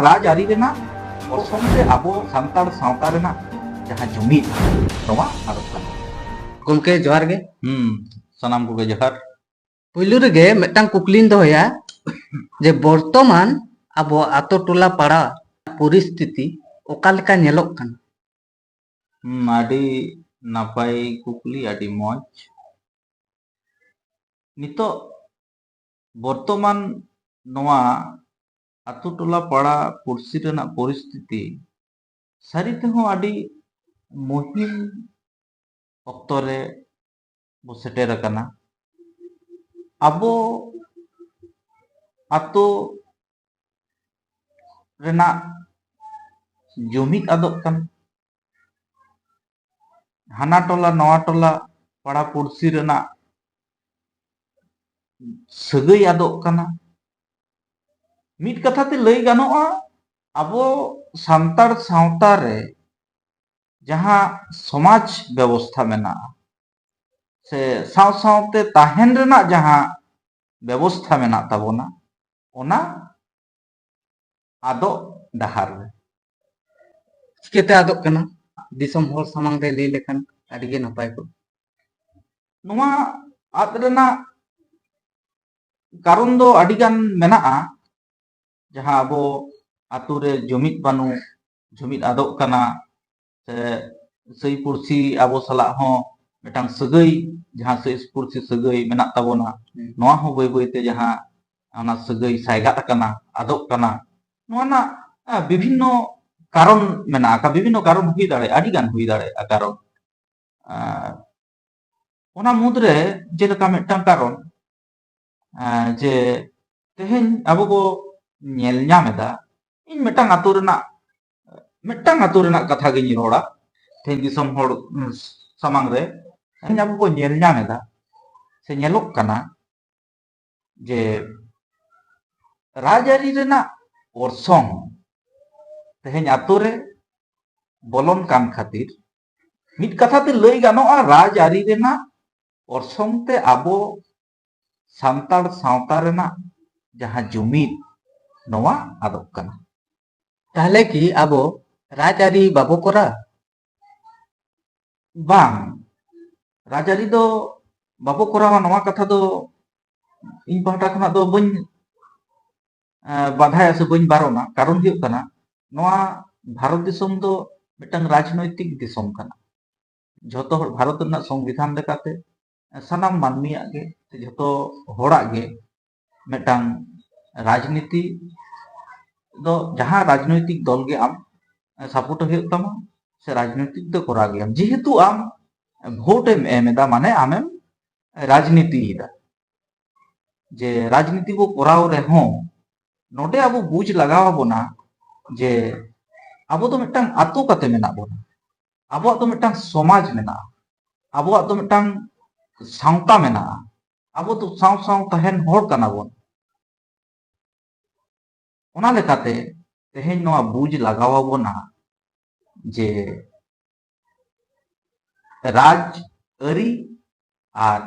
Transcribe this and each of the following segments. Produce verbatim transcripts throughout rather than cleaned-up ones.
ᱨᱟᱡᱽᱟᱹᱨᱤ ᱨᱮᱱᱟᱜ ᱚᱨᱥᱚᱝ ᱛᱮ ᱟᱵᱚ ᱥᱟᱱᱛᱟᱲ ᱥᱟᱶᱛᱟ ᱨᱮᱱᱟᱜ ᱡᱟᱦᱟᱸ ᱡᱩᱢᱤᱫ, ᱱᱚᱣᱟ ᱟᱫᱚᱜ ᱠᱟᱱᱟ᱾ ᱜᱚᱢᱠᱮ, ᱡᱚᱦᱟᱨ ᱜᱮ᱾ ᱦᱩᱸ, ᱥᱟᱱᱟᱢ ᱠᱚᱜᱮ ᱡᱚᱦᱟᱨ᱾ ᱯᱩᱭᱞᱩ ᱨᱮᱜᱮ ᱢᱤᱫᱴᱟᱝ ᱠᱩᱠᱞᱤᱧ ᱫᱚᱦᱚᱭᱟ ᱡᱮ ᱵᱚᱨᱛᱚᱢᱟᱱ ᱟᱵᱚ ᱟᱛᱳ ᱴᱚᱞᱟ ᱯᱟᱲᱟ ᱯᱚᱨᱤᱥᱛᱷᱤᱛᱤ ᱚᱠᱟ ᱞᱮᱠᱟ ᱧᱮᱞᱚᱜ ᱠᱟᱱᱟ? ᱦᱩᱸ, ᱟᱹᱰᱤ ᱱᱟᱯᱟᱭ ᱠᱩᱠᱞᱤ, ᱟᱹᱰᱤ ᱢᱚᱡᱽ᱾ ᱱᱤᱛᱚᱜ ᱵᱚᱨᱛᱚᱢᱟᱱ ᱱᱚᱣᱟ ᱟᱛᱳ ᱴᱚᱞᱟ ᱯᱟᱲᱟ ᱯᱩᱲᱥᱤ ᱨᱮᱱᱟᱜ ᱯᱚᱨᱤᱥᱛᱷᱤᱛᱤ ᱥᱟᱹᱨᱤ ᱛᱮᱦᱚᱸ ᱟᱹᱰᱤ ᱢᱩᱦᱤᱢ ᱚᱠᱛᱚ ᱨᱮ ᱵᱚ ᱥᱮᱴᱮᱨ ᱟᱠᱟᱱᱟ᱾ ᱟᱵᱚ ᱟᱛᱳ ᱨᱮᱱᱟᱜ ᱡᱩᱢᱤᱫ ᱟᱫᱚᱜ ᱠᱟᱱᱟ᱾ ᱦᱟᱱᱟ ᱴᱚᱞᱟ ᱱᱚᱣᱟ ᱴᱚᱞᱟ ᱯᱟᱲᱟ ᱯᱩᱲᱥᱤ ᱨᱮᱱᱟᱜ ᱥᱟᱹᱜᱟᱹᱭ ᱟᱫᱚᱜ ᱠᱟᱱᱟ᱾ ᱢᱤᱫ ᱠᱟᱛᱷᱟ ᱛᱮ ᱞᱟᱹᱭ ᱜᱟᱱᱚᱜᱼᱟ, ᱟᱵᱚ ᱥᱟᱱᱛᱟᱲ ᱥᱟᱶᱛᱟ ᱨᱮ ᱡᱟᱦᱟᱸ ᱥᱚᱢᱟᱡᱽ ᱵᱮᱵᱚᱥᱛᱷᱟ ᱢᱮᱱᱟᱜᱼᱟ, ᱥᱮ ᱥᱟᱶ ᱥᱟᱶᱛᱮ ᱛᱟᱦᱮᱱ ᱨᱮᱱᱟᱜ ᱡᱟᱦᱟᱸ ᱵᱮᱵᱚᱥᱛᱷᱟ ᱢᱮᱱᱟᱜ ᱛᱟᱵᱚᱱᱟ, ᱚᱱᱟ ᱟᱫᱚᱜ ᱰᱟᱦᱟᱨ ᱨᱮ᱾ ᱪᱤᱠᱟᱹᱛᱮ ᱟᱫᱚᱜ ᱠᱟᱱᱟ? ᱫᱤᱥᱚᱢ ᱦᱚᱲ ᱥᱟᱢᱟᱝ ᱨᱮ ᱞᱟᱹᱭ ᱞᱮᱠᱷᱟᱱ ᱟᱹᱰᱤ ᱜᱮ ᱱᱟᱯᱟᱭ ᱠᱚᱜᱼᱟ᱾ ᱱᱚᱣᱟ ᱟᱫ ᱨᱮᱱᱟᱜ ᱠᱟᱨᱚᱱ ᱫᱚ ᱟᱹᱰᱤ ᱜᱟᱱ ᱢᱮᱱᱟᱜᱼᱟ, ᱡᱟᱦᱟᱸ ᱟᱵᱚ ᱟᱛᱳ ᱨᱮ ᱡᱩᱢᱤᱫ ᱵᱟᱹᱱᱩᱜ, ᱡᱩᱢᱤᱫ ᱟᱫᱚᱜ ᱠᱟᱱᱟ, ᱥᱮ ᱥᱟᱹᱭ ᱯᱩᱲᱥᱤ ᱟᱵᱚ ᱥᱟᱞᱟᱜ ᱦᱚᱸ ᱢᱤᱫᱴᱟᱝ ᱥᱟᱹᱜᱟᱹᱭ, ᱡᱟᱦᱟᱸ ᱥᱟᱹᱭ ᱯᱩᱲᱥᱤ ᱥᱟᱹᱜᱟᱹᱭ ᱢᱮᱱᱟᱜ ᱛᱟᱵᱚᱱᱟ, ᱦᱩᱸ᱾ ᱱᱚᱣᱟ ᱦᱚᱸ ᱵᱟᱹᱭ ᱵᱟᱹᱭᱛᱮ ᱡᱟᱦᱟᱸ ᱚᱱᱟ ᱥᱟᱹᱜᱟᱹᱭ ᱥᱟᱭᱜᱟᱫ ᱟᱠᱟᱱᱟ, ᱟᱫᱚᱜ ᱠᱟᱱᱟ, ᱱᱚᱣᱟ ᱨᱮᱱᱟᱜ, ᱟ, ᱵᱤᱵᱷᱤᱱᱱᱚ ᱠᱟᱨᱚᱱ ᱢᱮᱱᱟᱜ ᱟᱠᱟᱫ, ᱵᱤᱵᱷᱤᱱᱱᱚ ᱠᱟᱨᱚᱱ ᱦᱩᱭ ᱫᱟᱲᱮᱭᱟᱜᱼᱟ, ᱟᱹᱰᱤ ᱜᱟᱱ ᱦᱩᱭ ᱫᱟᱲᱮᱭᱟᱜᱼᱟ ᱠᱟᱨᱚᱱ᱾ ᱟᱨ ᱚᱱᱟ ᱢᱩᱫᱽᱨᱮ ᱡᱮᱞᱮᱠᱟ ᱢᱤᱫᱴᱟᱝ ᱠᱟᱨᱚᱱ, ᱟᱨ ᱡᱮ ᱛᱮᱦᱮᱧ ᱟᱵᱚ ᱵᱚ ᱧᱮᱞ ᱧᱟᱢ ᱮᱫᱟ, ᱤᱧ ᱢᱤᱫᱴᱟᱝ ᱟᱛᱳ ᱨᱮᱱᱟᱜ, ᱢᱤᱫᱴᱟᱝ ᱟᱛᱳ ᱨᱮᱱᱟᱜ ᱠᱟᱛᱷᱟ ᱜᱤᱧ ᱨᱚᱲᱟ, ᱛᱮᱦᱮᱧ ᱫᱤᱥᱚᱢ ᱦᱚᱲ, ᱩᱸ, ᱥᱟᱢᱟᱝ ᱨᱮ ᱛᱮᱦᱮᱧ ᱟᱵᱚ ᱵᱚ ᱧᱮᱞ ᱧᱟᱢ ᱮᱫᱟ, ᱥᱮ ᱧᱮᱞᱚᱜ ᱠᱟᱱᱟ ᱡᱮ ᱨᱟᱡᱽᱟᱹᱨᱤ ᱨᱮᱱᱟᱜ ᱚᱨᱥᱚᱝ ᱛᱮᱦᱮᱧ ᱟᱛᱳ ᱨᱮ ᱵᱚᱞᱚᱱ ᱠᱟᱱ ᱠᱷᱟᱹᱛᱤᱨ, ᱢᱤᱫ ᱠᱟᱛᱷᱟ ᱛᱮ ᱞᱟᱹᱭ ᱜᱟᱱᱚᱜᱼᱟ, ᱨᱟᱡᱽᱟᱹᱨᱤ ᱨᱮᱱᱟᱜ ᱚᱨᱥᱚᱝ ᱛᱮ ᱟᱵᱚ ᱥᱟᱱᱛᱟᱲ ᱥᱟᱶᱛᱟ ᱨᱮᱱᱟᱜ ᱡᱟᱦᱟᱸ ᱡᱩᱢᱤᱫ, ᱱᱚᱣᱟ ᱟᱫᱚᱜ ᱠᱟᱱᱟ᱾ ᱛᱟᱦᱞᱮ ᱠᱤ ᱟᱵᱚ ᱨᱟᱡᱽᱟᱹᱨᱤ ᱵᱟᱵᱚ ᱠᱚᱨᱟᱣ? ᱵᱟᱝ, ᱨᱟᱡᱽᱟᱹᱨᱤ ᱫᱚ ᱵᱟᱵᱚ ᱠᱚᱨᱟᱣᱟ, ᱱᱚᱣᱟ ᱠᱟᱛᱷᱟ ᱫᱚ ᱤᱧ ᱯᱟᱦᱴᱟ ᱠᱷᱚᱱᱟᱜ ᱫᱚ ᱵᱟᱹᱧ, ᱮ, ᱵᱟᱫᱷᱟᱭᱟ ᱥᱮ ᱵᱟᱹᱧ ᱵᱟᱨᱚᱱᱟ᱾ ᱠᱟᱨᱚᱱ ᱦᱩᱭᱩᱜ ᱠᱟᱱᱟ, ᱱᱚᱣᱟ ᱵᱷᱟᱨᱚᱛ ᱫᱤᱥᱚᱢ ᱫᱚ ᱢᱤᱫᱴᱟᱝ ᱨᱟᱡᱽᱱᱳᱭᱛᱤᱠ ᱫᱤᱥᱚᱢ ᱠᱟᱱᱟ᱾ ᱡᱷᱚᱛᱚ ᱦᱚᱲ, ᱵᱷᱟᱨᱚᱛ ᱨᱮᱱᱟᱜ ᱥᱚᱝᱵᱤᱫᱷᱟᱱ ᱞᱮᱠᱟᱛᱮ ᱥᱟᱱᱟᱢ ᱢᱟᱹᱱᱢᱤᱭᱟᱜ ᱜᱮ, ᱥᱮ ᱡᱷᱚᱛᱚ ᱦᱚᱲᱟᱜ ᱜᱮ ᱢᱤᱫᱴᱟᱝ ᱨᱟᱡᱽᱱᱤᱛᱤ ᱫᱚ, ᱡᱟᱦᱟᱸ ᱨᱟᱡᱽᱱᱳᱭᱛᱤᱠ ᱫᱚᱞ ᱜᱮ ᱟᱢ ᱥᱟᱯᱳᱨᱴ ᱦᱩᱭᱩᱜ ᱛᱟᱢᱟ, ᱥᱮ ᱨᱟᱡᱽᱱᱳᱭᱛᱤᱠ ᱫᱚ ᱠᱚᱨᱟᱣ ᱜᱮᱭᱟᱢ᱾ ᱡᱮᱦᱮᱛᱩ ᱟᱢ ᱵᱷᱳᱴ ᱮᱢ ᱮᱢ ᱮᱫᱟ, ᱢᱟᱱᱮ ᱟᱢᱮᱢ ᱨᱟᱡᱽᱱᱤᱛᱤᱭᱮᱫᱟ᱾ ᱡᱮ ᱨᱟᱡᱽᱱᱤᱛᱤ ᱵᱚ ᱠᱚᱨᱟᱣ ᱨᱮᱦᱚᱸ, ᱱᱚᱰᱮ ᱟᱵᱚ ᱵᱩᱡᱽ ᱞᱟᱜᱟᱣ ᱟᱵᱚᱱᱟ ᱡᱮ ᱟᱵᱚ ᱫᱚ ᱢᱤᱫᱴᱟᱝ ᱟᱛᱳ ᱠᱟᱛᱮ ᱢᱮᱱᱟᱜ ᱵᱚᱱᱟ, ᱟᱵᱚᱣᱟᱜ ᱫᱚ ᱢᱤᱫᱴᱟᱝ ᱥᱚᱢᱟᱡᱽ ᱢᱮᱱᱟᱜᱼᱟ, ᱟᱵᱚᱣᱟᱜ ᱫᱚ ᱢᱤᱫᱴᱟᱝ ᱥᱟᱶᱛᱟ ᱢᱮᱱᱟᱜᱼᱟ, ᱟᱵᱚ ᱫᱚ ᱥᱟᱶ ᱥᱟᱶ ᱛᱟᱦᱮᱱ ᱦᱚᱲ ᱠᱟᱱᱟ ᱵᱚᱱ᱾ ᱚᱱᱟ ᱞᱮᱠᱟᱛᱮ ᱛᱮᱦᱮᱧ ᱱᱚᱣᱟ ᱵᱩᱡᱽ ᱞᱟᱜᱟᱣ ᱟᱵᱚᱱᱟ ᱡᱮ ᱨᱟᱡᱽ ᱟᱹᱨᱤ ᱟᱨ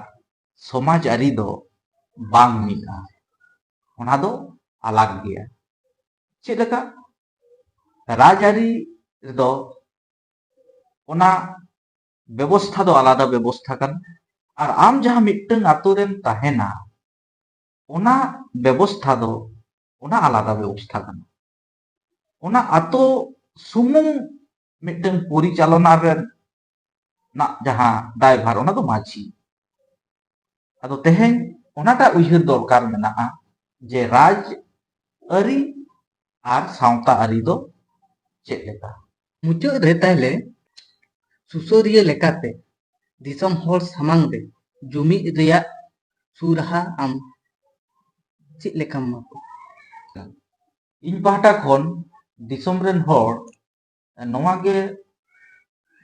ᱥᱚᱢᱟᱡᱽ ᱟᱹᱨᱤ ᱫᱚ ᱵᱟᱝ ᱢᱤᱫᱼᱟ, ᱚᱱᱟ ᱫᱚ ᱟᱞᱟᱜᱽ ᱜᱮᱭᱟ᱾ ᱪᱮᱫ ᱞᱮᱠᱟ? ᱨᱟᱡᱽᱟᱹᱨᱤ ᱨᱮᱫᱚ ᱚᱱᱟ ᱵᱮᱵᱚᱥᱛᱷᱟ ᱫᱚ ᱟᱞᱟᱫᱟ ᱵᱮᱵᱚᱥᱛᱷᱟ ᱠᱟᱱᱟ, ᱟᱨ ᱟᱢ ᱡᱟᱦᱟᱸ ᱢᱤᱫᱴᱟᱝ ᱟᱛᱳ ᱨᱮᱢ ᱛᱟᱦᱮᱱᱟ, ᱚᱱᱟ ᱵᱮᱵᱚᱥᱛᱷᱟ ᱫᱚ ᱚᱱᱟ ᱟᱞᱟᱫᱟ ᱵᱮᱵᱚᱥᱛᱷᱟ ᱠᱟᱱᱟ᱾ ᱚᱱᱟ ᱟᱛᱳ ᱥᱩᱢᱩᱝ ᱢᱤᱫᱴᱟᱝ ᱯᱚᱨᱤᱪᱟᱞᱚᱱᱟ ᱨᱮᱱᱟᱜ ᱡᱟᱦᱟᱸ ᱫᱟᱭᱵᱷᱟᱨ, ᱚᱱᱟ ᱫᱚ ᱢᱟᱹᱡᱷᱤ᱾ ᱟᱫᱚ ᱛᱮᱦᱮᱧ ᱚᱱᱟᱴᱟᱜ ᱩᱭᱦᱟᱹᱨ ᱫᱚᱨᱠᱟᱨ ᱢᱮᱱᱟᱜᱼᱟ ᱡᱮ ᱨᱟᱡᱽ ᱟᱹᱨᱤ ᱟᱨ ᱥᱟᱶᱛᱟ ᱟᱹᱨᱤ ᱫᱚ ᱪᱮᱫ ᱞᱮᱠᱟ? ᱢᱩᱪᱟᱹᱫ ᱨᱮ ᱛᱟᱦᱞᱮ ᱥᱩᱥᱟᱹᱨᱤᱭᱟᱹ ᱞᱮᱠᱟᱛᱮ ᱫᱤᱥᱚᱢ ᱦᱚᱲ ᱥᱟᱢᱟᱝ ᱨᱮ ᱡᱩᱢᱤᱫ ᱨᱮᱭᱟᱜ ᱥᱩᱨᱟᱦᱟ ᱟᱢ ᱪᱮᱫ ᱞᱮᱠᱟᱢ ᱮᱢᱟ ᱠᱚᱣᱟ? ᱤᱧ ᱯᱟᱦᱴᱟ ᱠᱷᱚᱱ ᱫᱤᱥᱚᱢ ᱨᱮᱱ ᱦᱚᱲ ᱱᱚᱣᱟ ᱜᱮ,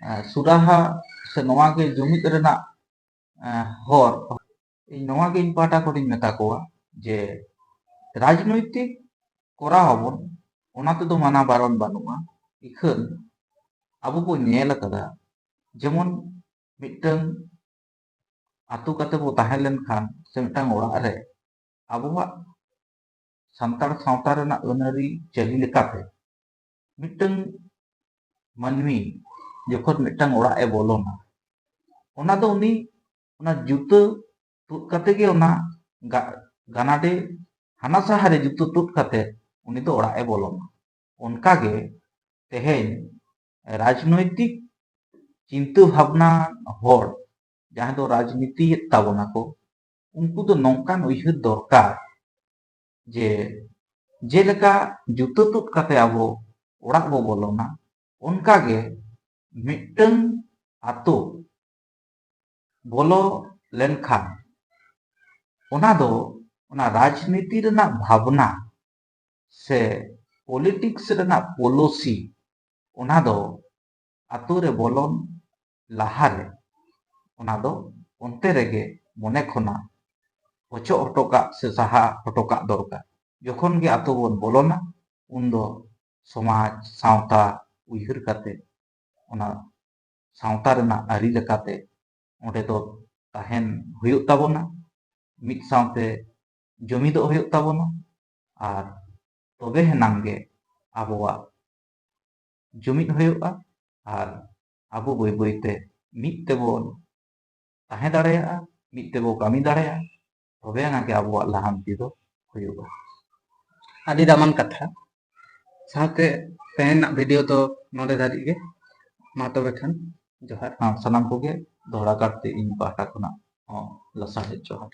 ᱮ, ᱥᱩᱨᱟᱦᱟ ᱥᱮ ᱱᱚᱣᱟ ᱜᱮ ᱡᱩᱢᱤᱫ ᱨᱮᱱᱟᱜ, ᱮ, ᱦᱚᱨ, ᱤᱧ ᱱᱚᱣᱟ ᱜᱮ ᱤᱧ ᱯᱟᱦᱴᱟ ᱠᱷᱚᱱᱤᱧ ᱢᱮᱛᱟ ᱠᱚᱣᱟ ᱡᱮ ᱨᱟᱡᱽᱱᱳᱭᱛᱤᱠ ᱠᱚᱨᱟᱣ ᱟᱵᱚᱱ, ᱚᱱᱟ ᱛᱮᱫᱚ ᱢᱟᱱᱟ ᱵᱟᱨᱚᱱ ᱵᱟᱹᱱᱩᱜᱼᱟ᱾ ᱤᱠᱷᱟᱹᱱ ᱟᱵᱚ ᱵᱚ ᱧᱮᱞ ᱟᱠᱟᱫᱟ, ᱡᱮᱢᱚᱱ ᱢᱤᱫᱴᱟᱝ ᱟᱛᱳ ᱠᱟᱛᱮ ᱵᱚ ᱛᱟᱦᱮᱸ ᱞᱮᱱᱠᱷᱟᱱ ᱥᱮ ᱢᱤᱫᱴᱟᱝ ᱚᱲᱟᱜ ᱨᱮ ᱟᱵᱚᱣᱟᱜ ᱥᱟᱱᱛᱟᱲ ᱥᱟᱶᱛᱟ ᱨᱮᱱᱟᱜ ᱟᱹᱱ ᱟᱹᱨᱤ ᱪᱟᱹᱞᱤ ᱞᱮᱠᱟᱛᱮ ᱢᱤᱫᱴᱟᱝ ᱢᱟᱹᱱᱢᱤ ᱡᱚᱠᱷᱚᱱ ᱢᱤᱫᱴᱟᱝ ᱚᱲᱟᱜ ᱮ ᱵᱚᱞᱚᱱᱟ, ᱚᱱᱟ ᱫᱚ ᱩᱱᱤ ᱚᱱᱟ ᱡᱩᱛᱟᱹ ᱛᱩᱫ ᱠᱟᱛᱮ ᱜᱮ, ᱚᱱᱟ ᱜᱟ- ᱜᱟᱱᱟᱰᱮ ᱦᱟᱱᱟ ᱥᱟᱦᱟᱨᱮ ᱡᱩᱛᱟᱹ ᱛᱩᱫ ᱠᱟᱛᱮ ᱩᱱᱤ ᱫᱚ ᱚᱲᱟᱜ ᱮ ᱵᱚᱞᱚᱱᱟ᱾ ᱚᱱᱠᱟᱜᱮ ᱛᱮᱦᱮᱧ ᱨᱟᱡᱽᱱᱳᱭᱛᱤᱠ ᱪᱤᱱᱛᱟᱹ ᱵᱷᱟᱵᱽᱱᱟ ᱦᱚᱲ, ᱡᱟᱦᱟᱸᱭ ᱫᱚ ᱨᱟᱡᱽᱱᱤᱛᱤᱭᱮᱫ ᱛᱟᱵᱚᱱᱟ ᱠᱚ, ᱩᱱᱠᱩ ᱫᱚ ᱱᱚᱝᱠᱟᱱ ᱩᱭᱦᱟᱹᱨ ᱫᱚᱨᱠᱟᱨ ᱡᱮ ᱡᱮᱞᱮᱠᱟ ᱡᱩᱛᱟᱹ ᱛᱩᱫ ᱠᱟᱛᱮ ᱟᱵᱚ ᱚᱲᱟᱜ ᱵᱚ ᱵᱚᱞᱚᱱᱟ, ᱚᱱᱠᱟᱜᱮ ᱢᱤᱫᱴᱟᱝ ᱟᱛᱳ ᱵᱚᱞᱚ ᱞᱮᱱᱠᱷᱟᱱ ᱚᱱᱟ ᱫᱚ ᱚᱱᱟ ᱨᱟᱡᱽᱱᱤᱛᱤ ᱨᱮᱱᱟᱜ ᱵᱷᱟᱵᱽᱱᱟ ᱥᱮ ᱯᱚᱞᱤᱴᱤᱠᱥ ᱨᱮᱱᱟᱜ ᱯᱚᱞᱚᱥᱤ, ᱚᱱᱟ ᱫᱚ ᱟᱛᱳ ᱨᱮ ᱵᱚᱞᱚᱱ ᱞᱟᱦᱟᱨᱮ ᱚᱱᱟ ᱫᱚ ᱚᱱᱛᱮ ᱨᱮᱜᱮ ᱢᱚᱱᱮ ᱠᱷᱚᱱᱟᱜ ᱚᱪᱚᱜ ᱦᱚᱴᱚ ᱠᱟᱜ ᱥᱮ ᱥᱟᱦᱟ ᱦᱚᱴᱚ ᱠᱟᱜ ᱫᱚᱨᱠᱟᱨ᱾ ᱡᱚᱠᱷᱚᱱ ᱜᱮ ᱟᱛᱳ ᱵᱚᱱ ᱵᱚᱞᱚᱱᱟ, ᱩᱱᱫᱚ ᱥᱚᱢᱟᱡᱽ, ᱥᱟᱶᱛᱟ ᱩᱭᱦᱟᱹᱨ ᱠᱟᱛᱮ, ᱚᱱᱟ ᱥᱟᱶᱛᱟ ᱨᱮᱱᱟᱜ ᱟᱹᱨᱤ ᱞᱮᱠᱟᱛᱮ ᱚᱸᱰᱮ ᱫᱚ ᱛᱟᱦᱮᱱ ᱦᱩᱭᱩᱜ ᱛᱟᱵᱚᱱᱟ᱾ ᱢᱤᱫ ᱥᱟᱶᱛᱮ ᱡᱩᱢᱤᱫᱚᱜ ᱦᱩᱭᱩᱜ ᱛᱟᱵᱚᱱᱟ, ᱟᱨ ᱛᱚᱵᱮ ᱮᱱᱟᱝ ᱜᱮ ᱟᱵᱚᱣᱟᱜ ᱡᱩᱢᱤᱫ ᱦᱩᱭᱩᱜᱼᱟ, ᱟᱨ ᱟᱵᱚ ᱵᱟᱹᱭ ᱵᱟᱹᱭᱛᱮ ᱢᱤᱫ ᱛᱮᱵᱚᱱ ᱛᱟᱦᱮᱸ ᱫᱟᱲᱮᱭᱟᱜᱼᱟ, ᱢᱤᱫ ᱛᱮᱵᱚ ᱠᱟᱹᱢᱤ ᱫᱟᱲᱮᱭᱟᱜᱼᱟ, ᱛᱚᱵᱮ ᱟᱱᱟᱜ ᱜᱮ ᱟᱵᱚᱣᱟᱜ ᱞᱟᱦᱟᱱᱛᱤ ᱫᱚ ᱦᱩᱭᱩᱜᱼᱟ᱾ ᱟᱹᱰᱤ ᱫᱟᱢᱟᱱ ᱠᱟᱛᱷᱟ᱾ ᱥᱟᱶᱛᱮ ᱛᱮᱦᱮᱧᱟᱜ ᱵᱷᱤᱰᱤᱭᱳ ᱫᱚ ᱱᱚᱰᱮ ᱫᱷᱟᱹᱨᱤᱡ ᱜᱮ᱾ ᱢᱟ ᱛᱚᱵᱮ ᱠᱷᱟᱱ ᱡᱚᱦᱟᱨ᱾ ᱦᱮᱸ, ᱥᱟᱱᱟᱢ ᱠᱚᱜᱮ ᱫᱚᱦᱲᱟ ᱠᱟᱨᱛᱮ ᱤᱧ ᱯᱟᱦᱴᱟ ᱠᱷᱚᱱᱟᱜ ᱦᱚᱸ ᱞᱟᱥᱟᱲᱦᱮᱫ ᱡᱚᱦᱟᱨ᱾